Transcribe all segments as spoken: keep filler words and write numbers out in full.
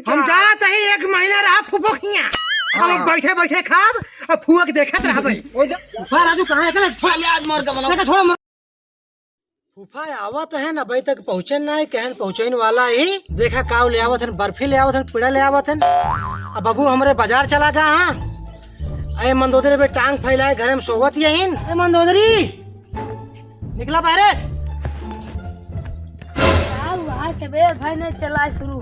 हम जात ही, एक महीना रहा फूफो खिया। अब हम हाँ। बैठे बैठे खाब और फूआ के देखत रहबे। ओ जा। फूफा राजू कहाँ है? चल, छोड़। चल, आज मर के बनाओ। देखा, छोड़, मर। फूफा आवत है ना, अबे तक पहुँचन ना है, कहन पहुँचन वाला ही। देखा काऊ ले आवत हन, बर्फी ले आवत हन, पेड़ा ले आवत हन। अब बाबू हमरे बाजार चला गया हाँ। अरे मंदोदरी बे टांग फैलाए घरे में सोवत यहीन। अरे मंदोदरी, निकला बाहरे। का हुआ? सबेर भर ने चला शुरू।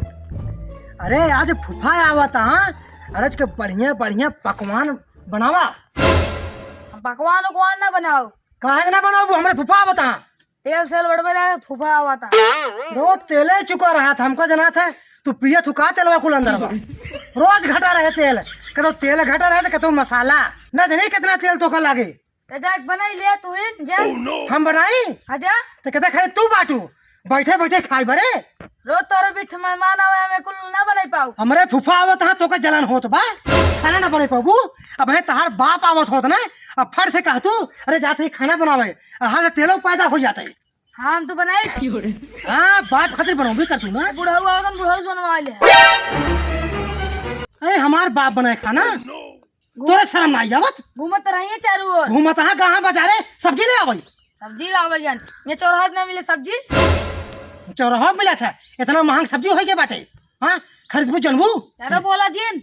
अरे आज फूफा आवत हाँ, अरे आज के बढ़िया बढ़िया पकवान बनावा। हम पकवान उकवान ना बनाओ। काहे के ना बनाओ? हमरे फूफा आवत हाँ। तेल सेल बड़बे रहे, फूफा आवत हाँ। रोज तेले चुका रहा था, हमका जना था। तू पियत हु का तेलवा कुल अंदर बा। रोज घटा रहे तेल, कतो तेल घटा रहे तो कतो मसाला। ना जानी कितना तेल तोका लागे। ए, जा, बनाई ले तू ही, जा। हम बनाई? हाँ, जा। तो कहता खाली तू बाटू, बैठे बैठे खाई बरे। रोज तोरे बीच मेहमान आवे, हमें कुल ना बनाई पाऊ। हमरे फूफा आवत हाँ, तोका जलन होत बा, खाना ना बनाई पाबू। अब है तहार बाप आवत होत ना, अब फट से कह तू, अरे जाते ही खाना बनावे, हाल तेलो पैदा हो जाते। हाँ, हम तो बनाई। हाँ, बाप खातिर बनौबे कर तू ना। बुढ़ऊ आवत, बुढ़ऊ बनवा ले। अरे हमार बाप बनाए खाना, तोरे शर्म ना आई आवत? घूमत रहिए चारू ओर। घूमत हाँ, कहाँ बाजारे सब्जी ले आवई? सब्जी लावल जान, ये चौराहा पे ना मिले सब्जी। चौराहा पे मिला था, इतना महंग सब्जी होई के बाटे। हाँ, खरीदबू जनबू? ज्यादा बोला जिन।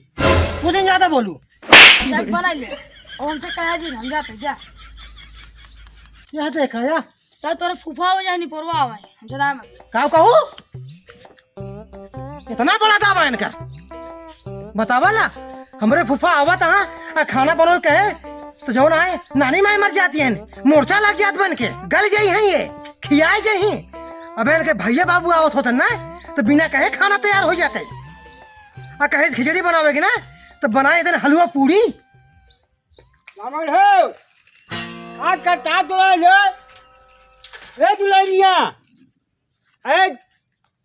तू जिन ज्यादा बोलू। जा बना ले। और हमसे कहा जिन, हम जाते, जा। यह देखा या। तो तोरे फूफा हो जाए, निपोरवा हो जाए, हम चला मत। का कहू? इतना बड़ा दावा इनका बतावा ला। हमरे फूफा आवत हाँ, आ खाना बनावे कहे, तो जौन आए, नानी माई मर जाती हैं, मोर्चा लग जात बन के, गल जाई हैं ये, खियाए जाई हैं। अबे इनके भैया बाबू आवत होतन ना, तो बिना कहे खाना तैयार हो जाते। आ कहे खिचड़ी बनावेगी ना, तो बनाए देन हलवा पूड़ी। रावण हो, का करता दुल्हन हो? ए दुल्हनिया, ए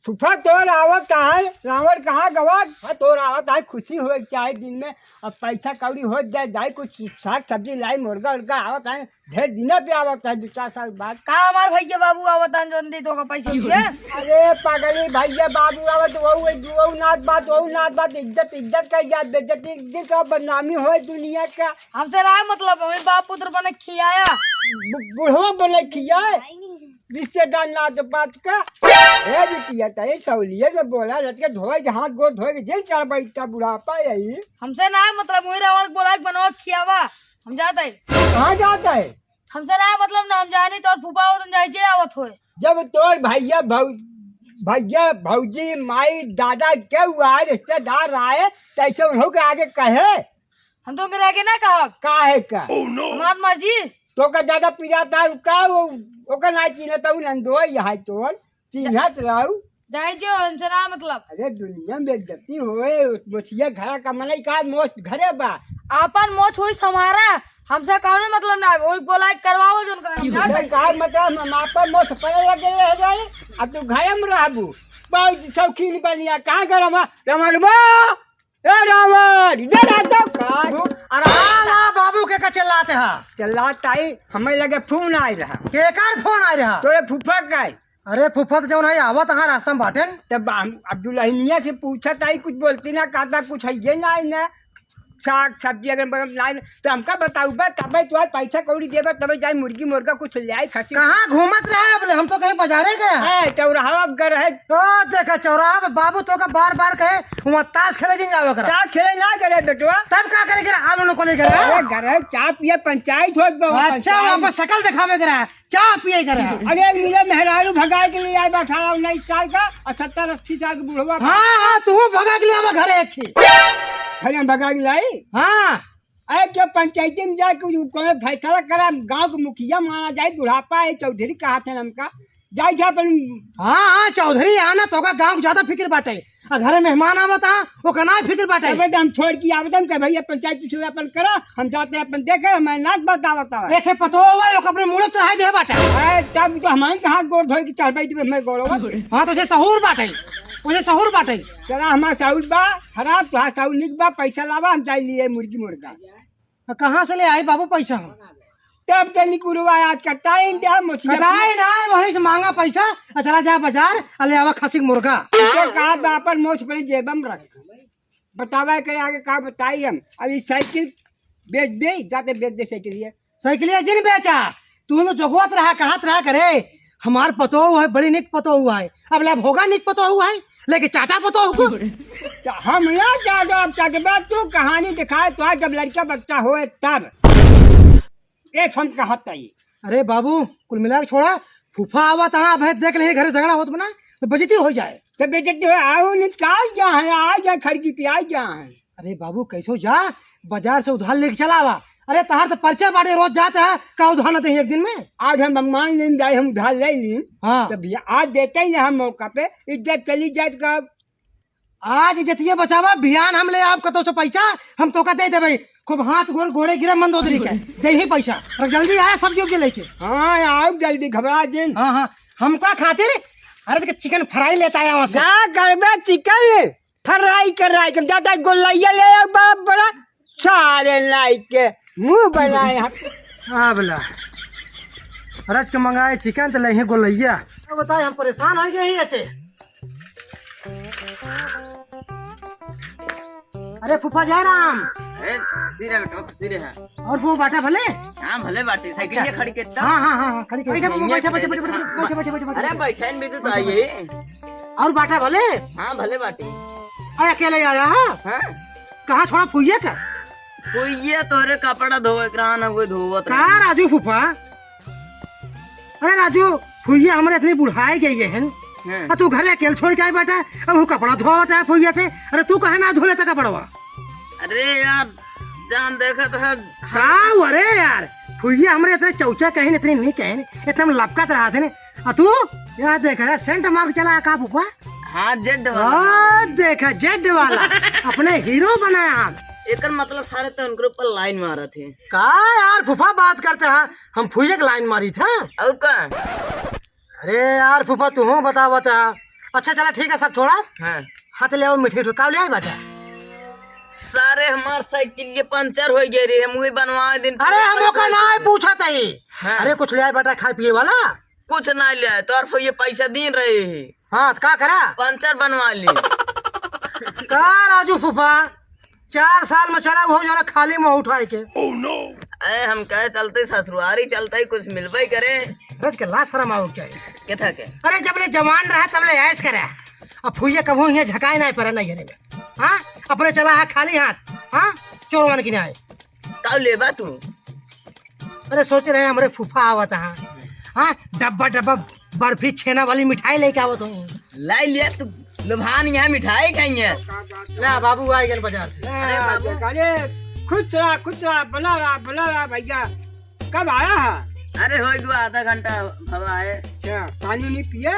फूफा तोर आवत है, रावण कहाँ गवा? हाँ, तोर आवत है, खुशी होए के चाहे दिन में, अब पैसा कौड़ी हो जाए, जाए कुछ साग सब्जी लाई, मुर्गा उर्गा आवत है, ढेर दिन पे आवत है, दो चार साल बाद। का हमार भैया बाबू आवत है, जौन दे तोका पैसा उसे? अरे पगली, भैया बाबू आवत, वहू, वहू नात बात, वहू नात बात, इज्जत, इज्जत का याद, बेइज्जती, एक दिन का बदनामी होए दुनिया का। हमसे ना है मतलब, हमें बाप पुत्र बने खियाया। बु-, बुढ़वा बने खियाए, रिश्तेदार नात बात का। ए बिटिया, तई सौलिए में बोला, रच के धोए के, हाथ गोड़ धोए के, जेल चढ़ बैठता बुढ़ापा यही। हमसे ना है मतलब, वही रावण बोला कि बनवा खियावा, हम जाते हैं। कहाँ जाता है? हमसे ना है मतलब, ना हम जानी, तोर फूफा हो, तुम जाए जे आवत होए। जब तोर भैया भौ-, भैया, भौजी, माई, दादा, केहू आए, रिश्तेदार आए, तैसे उन्हों के आगे कहे। हम तो उनके आगे ना कहब। काहे का? हमार मर्जी। तोका ज्यादा पिरात है, का वो, ओका ना चिन्हत हूँ, नंदोई है तोर, चिन्हत रहू। जाए जो, हमसे ना मतलब। अरे दुनिया में बेइज्जती होए, मोछिया घरा का मनई का मोछ घरे बा। आपन मोछ होई समारा, हमसे कौनो मतलब ना है, वही बोला करवाओ जोन करना, हम जात हई। का मतलब, हम आपन मोछ पड़े लगे रह जाए, आ तू घरे में रहबू। बहुत शौकीन बनिया, कहाँ गरम है? रमन बा, ए रावण, इधर आ तो। का? आराम आ बाबू के का चिल्लाते हा? चिल्लात आई, हमें लगे फोन आए रहा। केकर फोन आए रहा? तोरे फूफा का है। अरे फूफा तो जौन है आवत हाँ रास्ता में बाटेन। तब हम अब दुल्हनिया से पूछत आई, कुछ बोलती ना, कहता कुछ है ये ना, है ना। साग सब्जी अगर बगल लाई ना, तो हमका बताऊ बा, तबे तो आज पैसा कौड़ी देबा, तबे जाए मुर्गी मुर्गा कुछ ले आई, खसी। कहाँ घूमत रहे अब ले? हम तो कहीं बाजारे गया। ए, चौराहा अब गर है। ओ देखा चौराहा में बाबू तोका बार बार कहे, वहाँ ताश खेले जिन जावे करा। ताश खेले ना करे बेटवा। तब का करे करा? आलू नको ले करा। अरे घर है, चाय पिए, पंचायत होत बा, अच्छा, पंचायत। वहाँ पर शकल दिखावे करा, चाय पिए करा। अरे एक मिले मेहरारू भगाए के लिए आए बा, अठारह उन्नीस साल का और सत्तर अस्सी साल के बुढ़वा। हाँ, हाँ, तू भगा के ले आवा घरे एक ही। भैया भगा के लाई। हाँ। अरे जब पंचायती में जाए के उ कौनो फैसला करा, गाँव के मुखिया माना जाए, बुढ़ापा है, चौधरी कहा थे हमका, जाए थे अपन। हाँ, हाँ, चौधरी आना तो का गाँव के ज्यादा फिक्र बाटे। आ घरे मेहमान आवत हा, ओका ना फिक्र बाटे। अबे तो हम छोड़ के आवत हम, कहे भैया पंचायत कुछ अपन करा, हम जाते हैं अपन देखे, हमारे नाक बात आवत है। देखे पतो हुआ, ओका अपने मुड़े चढ़ाई दे बाटे। अरे तब तो हमारे कहाँ गोड़ धोए के चढ़ बैठ में गोड़। हाँ, तो उसे सहूर बाटे, उसे सहूर बाटे। चला हमारा सहूर बा, खराब तो हाँ सहूर निक बा, पैसा लावा, हम जाए लिए मुर्गी मुर्गा। आ, कहाँ से ले आई बाबू पैसा हम? तब जनी कुरुआ आज कटाई दे, हम मोछिया कटाई ना, वही से मांगा पैसा, आ चला जा बाजार, आ ले आवा खसी के मुर्गा। तो कहा बापर मोछ पड़ी जेबम रख। बतावा के आगे का बताई हम। अब ई साइकिल बेच दे, जाते बेच दे साइकिल ये। साइकिलिया जिन बेचा, तू नु जोगवत रहा, कहत रहा करे, हमार पतोहू है, बड़ी निक पतोहू है। अब ले भोगा निक पतोहू है, लेके चाटा पतोहू को। तो हम ना चाटो, अब चाटबा तू कहानी दिखाए तो आज जब लड़का बच्चा होए तब। ए छन कहत आई। अरे बाबू, कुल मिला के छोड़ा, फूफा आवत है, अब है देख ले घरे झगड़ा होत बना, तो बेइज्जती हो जाए। तो बेइज्जती हो, आओ निकाल जा है, आ जा खड़की पे आ जा है। अरे बाबू, कैसो जा, बाजार से उधार लेके चला आवा। अरे तहार तो पर्चा बाटे, रोज जात है, का उधार न दे एक दिन में? आज हम मान लेन जाए, हम उधार ले ली। हाँ। तो भैया आज देते ही ना हम मौका पे, इज्जत चली जाए तो का? आज इज्जतिया बचावा, बिहान हम ले आब कतो से पैसा, हम तोका दे देबे। खूब हाथ गोड़ गोड़े गिरे मंदोदरी के, दे ही पैसा। और जल्दी आया सब्जी उब्जी लेके। हाँ, आओ जल्दी, घबरा जिन। हाँ, हाँ, हमका खातिर, अरे देख चिकन फ्राई लेता आया वहाँ से। का करबे चिकन? फराई कर रहा है, ज्यादा गोलैया ले आओ, बड़ा बड़ा सारे लाई के मुंह बनाए हम। हाँ बोला, रच के मंगाए चिकन तो लइहे गोलैया। तो बताए, हम परेशान हो गए ही ऐसे। अरे फूफा जयराम। अरे खुशी रहे बेटवा, खुशी रहे। और वो बाटा भले? हाँ भले बाटे, साइकिल अच्छा। ये खड़ी के तब। हाँ, हाँ, हाँ, हाँ, खड़ी, खड़ी। बैठा, ये बैठा, खड़ी बैठा, के बैठा, तब। बैठा, बैठा, बैठा, बैठा, हाँ। बैठा, बैठा, बैठा। और बाटा भले? हाँ भले बाटे। अरे अकेले ही आया है? हाँ। कहाँ छोड़ा फुइया का? फुइया तोरे कपड़ा धोवे के रहा ना, वो धोवत का रहा। राजू फूफा? अरे राजू, फुइया हमरे इतनी बुढ़ाए गई है। हाँ। आ तू घरे अकेले छोड़ के आए बेटा, अब वो कपड़ा धोवत है फुइया से। अरे तू कहे ना धो लेता कपड़वा? अरे यार, जान देखत है। का अरे यार, फुइया हमरे इतने चौचा कहे, इतने नहीं कहे, इतने में लपकत रहा थे ने। आ तू यार देख रहा, सेंट मार के चला का फूफा? हाँ, जेड वाला। आ, देखा, जेड वाला। अपने हीरो बनाया हम। एकर मतलब सारे तो उनके ऊपर लाइन मारत है। का यार फूफा बात करते हैं, हम फुइया के लाइन मारी था। और का? अरे यार फूफा, तू हो बतावत है। अच्छा चला ठीक है, सब छोड़ा। हाँ। हाथ ले आओ, मिठाई उठाओ, का ले आई बाटा? सारे हमार साइकिल ये पंचर हो गए रे, हम वही बनवा दिन। अरे हम ओका ना पूछत है। हाँ। अरे कुछ ले आए बाटा खाए पिए वाला? कुछ ना ले आए, तोर फुइया पैसा दीन रहे ही। हाँ, तो का करा? पंचर बनवा ली। का राजू फूफा, चार साल में चला हो जाना खाली मुंह उठाए के। अरे हम कहे चलते ससुरारी चलते ही कुछ मिलबे करे। रच के लाज शरम आओ चाहिए। के था के? अरे जब ले जवान रहा तब ले ऐश करे। अब फुइया कबहू यहाँ झकाए ना पड़ा नहीं में। हाँ, अपने चला है खाली हाथ। हाँ, चोरवन की ना आए। का लेबा तू? अरे सोच रहे हमरे फूफा आवत है। हाँ, डब्बा डब्बा बर्फी छेना वाली मिठाई लेके आवत हूँ। लाई लिया तू, लोभान यहाँ मिठाई खाएंगे। ले बाबू आ गए बाजार से। अरे बाबू। अरे खुश रहा, खुश रहा, बना रहा, बना रहा भैया। कब आया है? अरे हो गया आधा घंटा भवा आए। अच्छा, पानी नहीं पिया?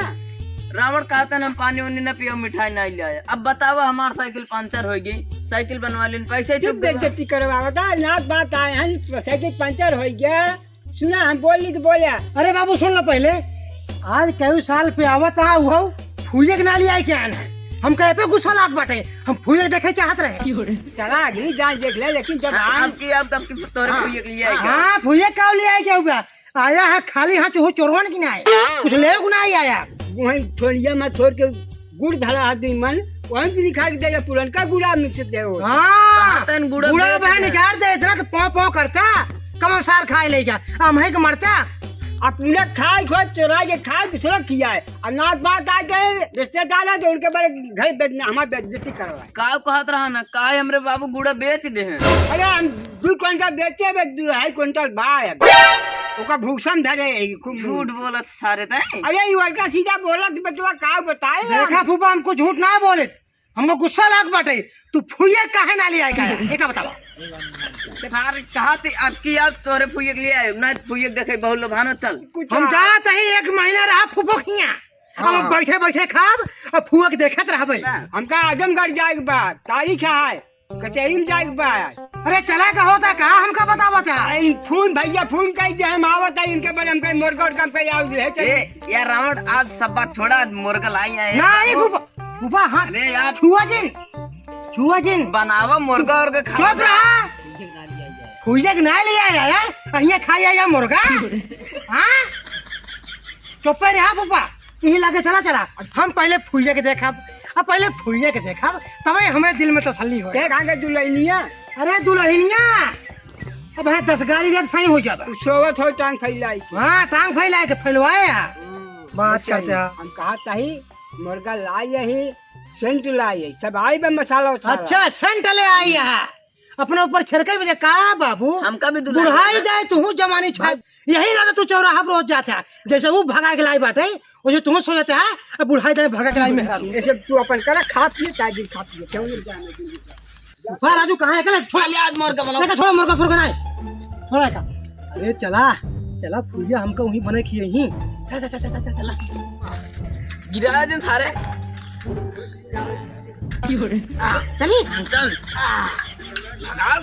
रावण कहता ना पानी उनी ना पियो, मिठाई नहीं ले आया। अब बतावा हमार साइकिल पंचर हो गई, साइकिल बनवा लेन, पैसे चुप चुप दे। बेइज्जती करवावता, नाक बात आए हैं, साइकिल पंचर हो गया। सुना, हम बोल ली तो बोले। अरे बाबू, सुन लो पहले, आज कई साल पे आवत आ, वो फुइया के नाली आए के आन है। हम कहे पे गुस्सा लाग बाटे, हम फुइया देखे चाहत रहे। चला अगली जान देख ले, लेकिन जब अब, आन अब की, अब, अब की तोरे हाँ, फुइया के लिए आए हाँ, क्या? हाँ, फुइया का लिए आए क्या हुआ? आया है खाली हाथ, वो चोरवन की ना आए, कुछ ले को ना आया। वहीं थोड़िया में छोड़ के गुड़ धरा है दुई मन, वहीं से निकाल के देगा, पुरनका गुड़ा मिक्स दे हो। हाँ, कहाँ तन गुड़ा गुड़ा बेच बहन दे? निकाल दे, इतना तो पौ पौ करता, कमल सार खाए ले जा, हम है के मरता। अपना खाए खो चोरा के खाए, दूसरा खियाए, और नात बात आ गए रिश्तेदार है तो उनके बड़े घर बेचना, हमारे बेइज्जती करवाए। का कहत रहा ना, का हमरे बाबू गुड़ा बेच दे हैं? अरे हम दू क्विंटल बेचे बे, दू ढाई क्विंटल बा है। ओकर भूषण धरे है, खूब झूठ बोलत सारे तैं। अरे, ई उल्टा सीधा बोलत बचवा, का बताए हम? देखा फूफा, हमको झूठ ना बोले, हमको गुस्सा लाग बाटे। तू फुइया काहे ना ले आए का? एका बतावा। सार कहा थे, अब की अब तोरे फुइया के लिए आए, ना फुइया के देखे, बहुत लोभानो चल। कुछ हम ना। जात ही एक महीना रहा फूफो खिया। अब हम हाँ। बैठे बैठे खाब और फुआ के देखत रहबे। हमका आजमगढ़ जाए के बा, तारीख है। कचहरी में जाए के बा। अरे चला का होता का, हमका बतावत है। अरे फोन भैया, फोन कई दे, हम आवत है इनके बड़े, हमका मुर्गा उर्गा हमका याद है, चल। ए, यार रावण, आज सब बात छोड़ा, आज मुर्गा लाई है। नहीं, फूफा, फूफा, हाँ। अरे यार। छुआ जिन, छुआ जिन। बनावा मुर्गा और के खा। चुप रहा। फुइया के नाई लिया आया यार, अहिया खाई आया मुर्गा। हाँ, चुप्पे रहा फूफा, यही लागे चला चला। हम पहले फुइया के देखब, अब पहले फुइया के देखब, तबे हमरे दिल में तसल्ली होए। के कहाँ के दुल्हनिया? अरे दुल्हनिया, अब है दस गाड़ी देब, सही हो जाबा। तू सोवत हो टांग फैलाई के। हाँ, टांग फैलाई के फैलवाए यार। हम्म, बात बच्चा करते हैं। हम कहा तही मुर्गा लाई यही, सेंट लाई यही, सब आई बे मसाला उसाला। अच्छा, सेंट ले आई है, अपने ऊपर छिड़के भी दे का बाबू? हमका भी दुल्हन बुढ़ाई दे। दे तू जवानी छाप, यही ना तो तू चौराहा पर रोज जाते है, जैसे वो भगा के लाई बाटे, वैसे तू सो जाते है, अब बुढ़ाई दे भगा के लाई मेहरा। ये सब तू अपन करा, खा पिए, ताजी खा पिए, क्यों नहीं जाने? वाह राजू, कहाँ है? कल छोड़, खाली आज मोर का बनाओ। लेके छोड़, मोर का फुरगना है। छोड़ा का? अरे चला, चला, फुइया हमका वहीं बने की यहीं। चल, चल, चल, चल, चल, चला। गिरा दे सारे। चली। चल। भगाओ।